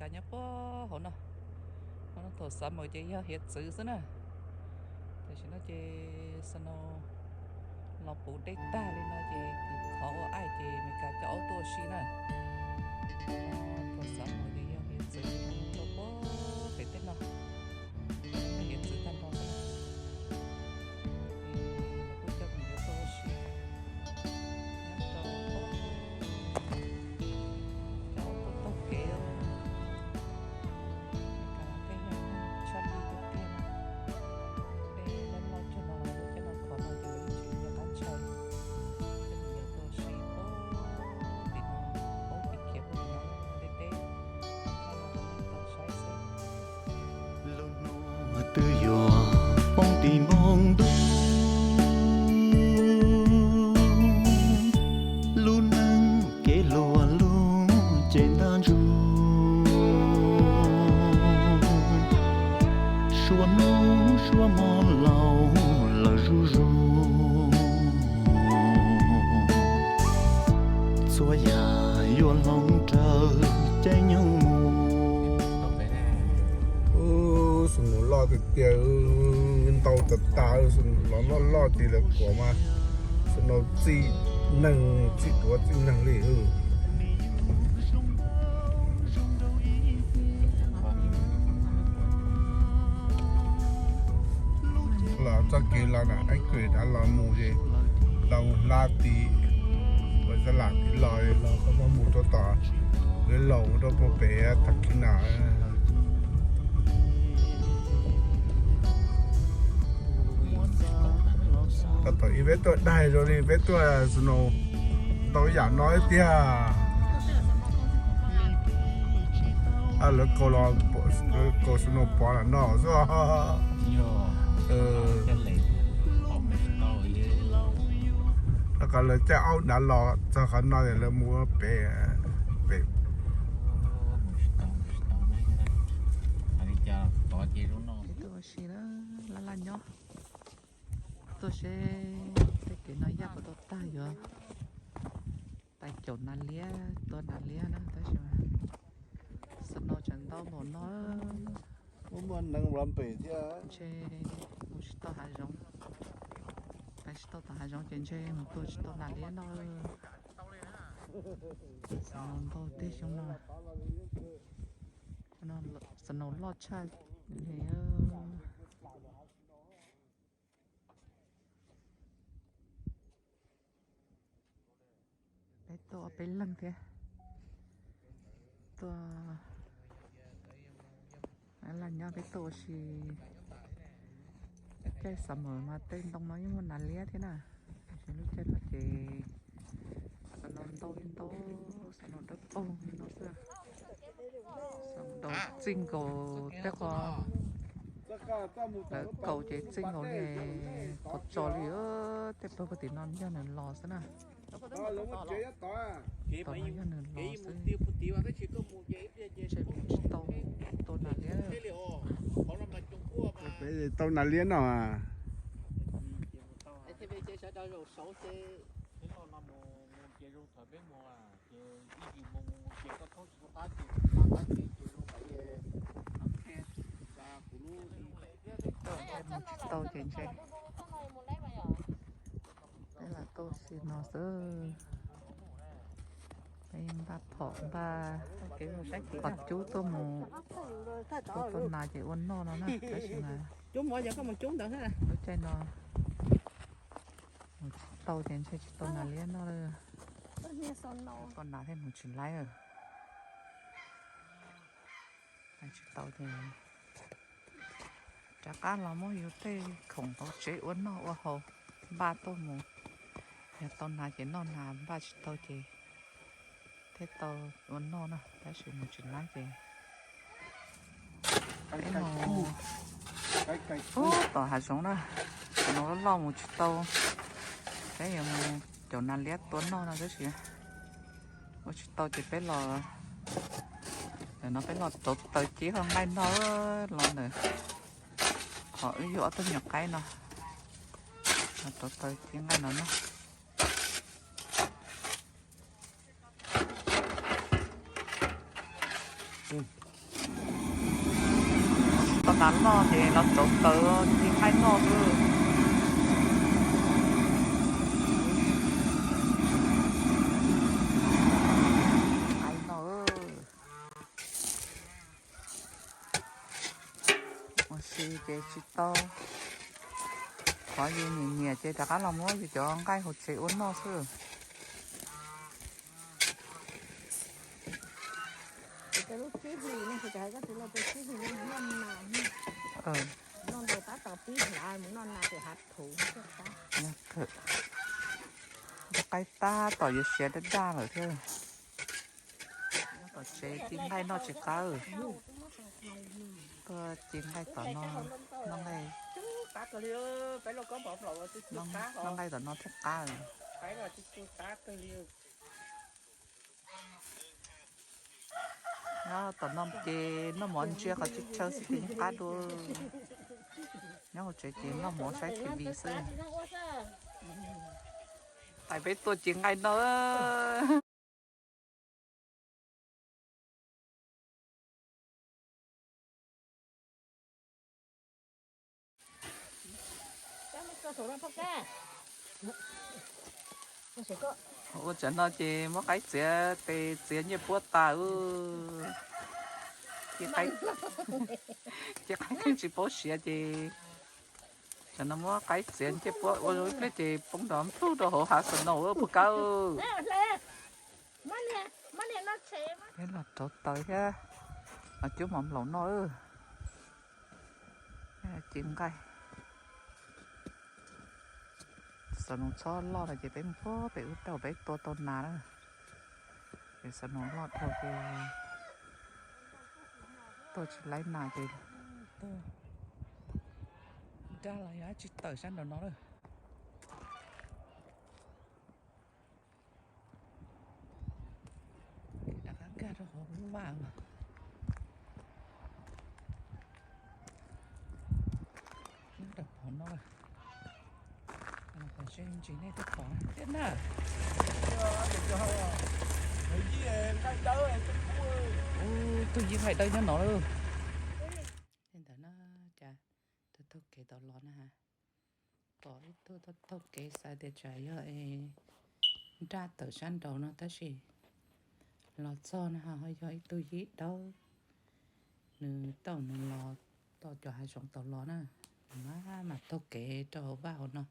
Nyob puag hauv no, thaum xav mus ces yog hiav txwv xwb na. Tam sim no ces snow los puv dej tag li no ces khov ua aim ces Meskas coj aub tuaj ua si na. Thaum xav mus ces yog hiav txwv, tuaj puag pem tej no, hiav txwv tag nrho xwb na. Kuj coj mus yuav tuaj ua si. Nyob rau cov aub tuaj taug kev, Meskas tej yog tshaj lij tiag tiag. Dej loj loj cuag no los coj los khov no ces lawv yeej tsis nco qab ntshai li. Coj mus yuav tuaj ua si puag tim no, aub khiav khiav puag tim no deb deb, thaij los tau saib xwb. Lub hnub twb yuav poob tim npoo ntuj, lub neej kev luag lug ces ntab ntsug, suab hnub suab hmo laus lawm zuj zus, txhua yam yuav hloov raws caij nyoog mus. Ub, snow loj tiag tiag, ntau tas tas, los loj loj ces lawv pom mas snow txij neeg txij duav txij neeg li. Los txoj kev los na, Anchorage los mus ces tau hlab tid, ua zaj lam tid los los koj muab mus rau tom, lawv laus mus rau puag pem Tahkeena. Tau ib peb tuaj daig zoo li peb tuaj snow ntau yam no tiag. Lawv kaus los, kaus snow pov lam no xwb. Rau qhov lawv caij aub dav los txog qhov no es lawv mus pem, pem. Tuaj ua si na, laj laj nyob. Tuaj seb tej kev no yaj puas tau tag, yuav tais caum nas liab, tua nas liab na, tab sis mas snow tseem ntau npaum no, muaj muaj neeg los pem thiab. Ntshe mus tsis tau hav zoov, mus tsis tau tom hav zoov ces ntshe mus tua tsis tau nas liab noj. Snow ntau tej xyoo no, snow loj tshaj li. Peb tuaj peb leeg thiab, tuaj laj nyob peb tuaj ua si. Lub caij summer mas tej ntoo no yeej muaj nas liab thiab na, tiam sis lub caij no ces snow ntau li ntau, snow dawb paug li no xwb. Snow txij nkaus tej qhov lawv kaus ces txij nkaus li qhov tso li, tej pawg puag tim no yog nws los xwb na. Tom no yog nws los xwb. Ntshe mus tsis tau tua nas liab. Peb tau nas liab no. Mus tsis tau ces ntshe peb lam tuaj si no xwb. Peb yeej npaj phom npaj phom cub tuaj mus, tuaj tua nas ces ua noj no na, tab sis mas lub caij no mus tsis tau ces ntshe tsis tau nas liab noj lawm. Tua nas thiaj mus tsis laib lawm. Tsis tau ces rov qab los muab yus tej khoom hauv tsev ua noj ua haus npaj tuaj mus. Yog tau nas ces noj nas, npaj tsis tau ces thiaj tau ua noj na, tab sis mus tsis laib ces peb mus tom hav zoov na, hav zoov loj loj mus tsis tau, peb yuav mus caum nas liab tua noj no tab sis ua tsis tau ces peb los, ntawm no peb los rauv taws ceb nqaij noj los ntawm qhov wb yug ob tug nyuam qaib no, los rauv taws ceb nqaij no noj. Tau nas loj ces los rauv taws ci nqaij noj xwb. Nqaij noj. Ua si ces tsis tau, qhov yus nyiam nyiam ces rov qab los muab yus cov nqaij hauv tsev ua noj xwb. Noj ntawd tab tom pib hlav mus noj nas pem hav thuv thiaj qab. Noj qaib tab tom yuav siav daj daj lawm thiab. Nyob tom tsev ci nqaij noj tsis qab. Tuaj ci nqaij tom no, noj nqaij, noj nqaij tom no thiaj qab. Nyob tom no ces noj mov ntsia qhov tsis tshaw xwb ces qab dua. Nyob hauv tsev ces noj mov saib T V xwb. Tais peb tuaj ci nqaij noj. Ua tsam no ces muab qaib txiav tes txiav ncej puab tas. Ces qaib tsis paub siav ces tsam no muab qaib txiav ncej puab ua ib pliag ces poob nrov nplug rau hauv hav snow puas kawg. Peb los rauv taws thiab los cuab mov nplaum noj. Ci nqaij. Xav nus txhob loj no ces peb mus puag pem ub tau peb tua tau nas na. Ces xav nus loj dhau ces tua tsis laib nas ces tuaj dag los yog tsis tawm sab nraum no lawm. Rov qab nkag rau hauv lub vaj los. Nyob rau qhov no, qhov ze ntsis nej twb pom thiab na. Ub, tus yij nqaij dawb nyob no lawm. Li ntawd na, cas tus taug kev tau los na ha. Pom ib tug taug kev xav tias tsam yog nraj tawm sab nraud no tab sis los txog na ho yog ib tug yij dawb, nws tau nws los tau cov hav zoov tau los na, nws mam mam taug kev rau hauv vaj hauv no.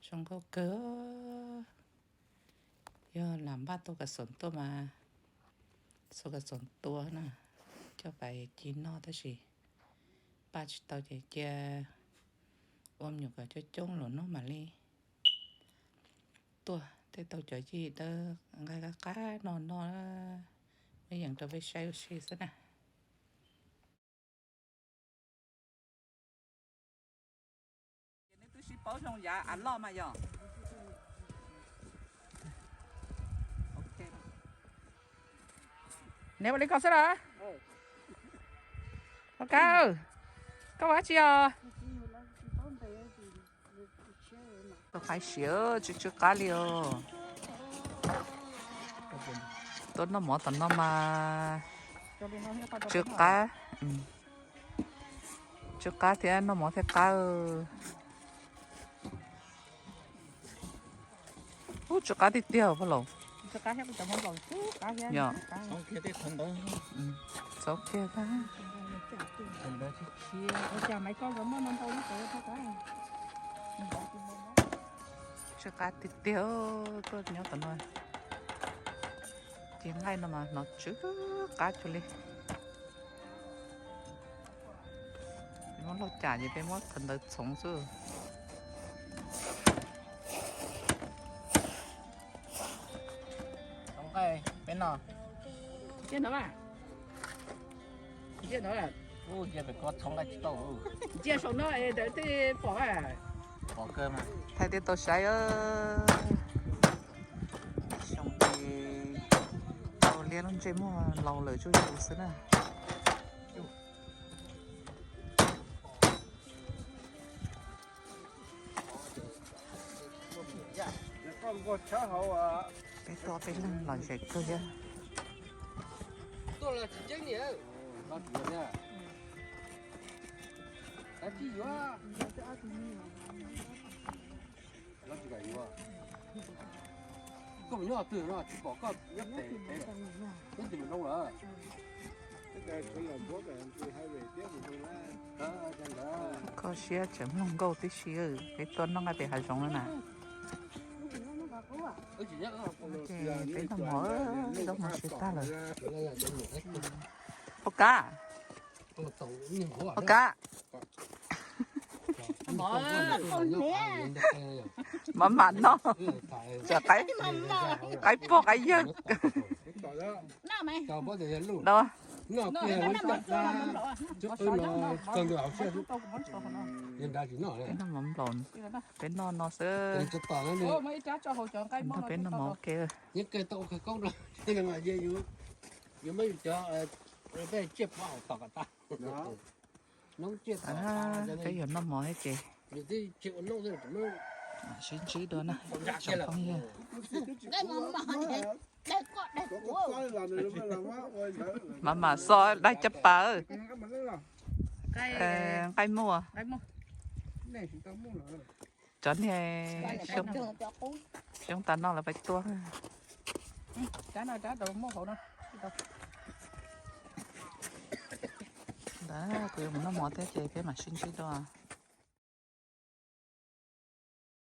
Zoo nkauj kawg. Yog lam npaj tau kas xoom tuaj mas, tau kas xoom tua na, coj pais ci noj tab sis npaj tsis tau ces cia ua me nyuam kom coob coob los noj mam li tuaj, tej tau cov yij dawb nqaij qab qab no noj, muab yees rau peb saib ua si xwb na. Neb twb sib paub zoo yav av loj mas yog. Neb ua li ko xwb los? Ua kawg, koj ua dab tsi os? Tus qaib siav tsw tsw qab li os. Tuaj noj mov tom no mas tsw qab, tsw qab thiab noj mov thiaj qab. Ub, tsw qab tiag tiag pog laus. Yog, txhob kiag tag. Tsw qab tiag tiag, tuaj nyob tom no. Ces nqaij no mas hnov tsw qab cuag li. Muab lauj cam ces peb muab thawv ntawv txhoov xwb. Peb no. Ntsia saum no es ntawd tej pom. Pom kawg mas. Thaij tej tau saib. Xyoo ces tau liab lub ntsej muag laus lawm zuj zus xwb na. Peb tuaj peb leeg los zem kawg thiab. Tuaj los tsis ceeb ni. Koj tsis yuav. Koj mus nyob twg no tsis pom koj nyob pem pem, nyob twg mus nroo lawm. Koj siab tseem mloog nkauj tib si, peb tuaj noj nqaij pem hav zoov no na. Peb noj mov, zaub mov siav tag lawm. Pog Kab, Pog Kab, mam mam noj, tsam qaib pog qaib yawg. Peb noj mov nplaum, peb noj no xwb. Peb noj mov ua ke. Peb yuav noj mov thiab ces sib ntsib dua na, tsoom phooj ywg. Mam mam xo daig caj pas, nqaij muag. Cov niag xyoob tas noj lawv pais tuaj. Ntawd kuv yuav mus noj mov thiab ces peb mam sib ntsib dua.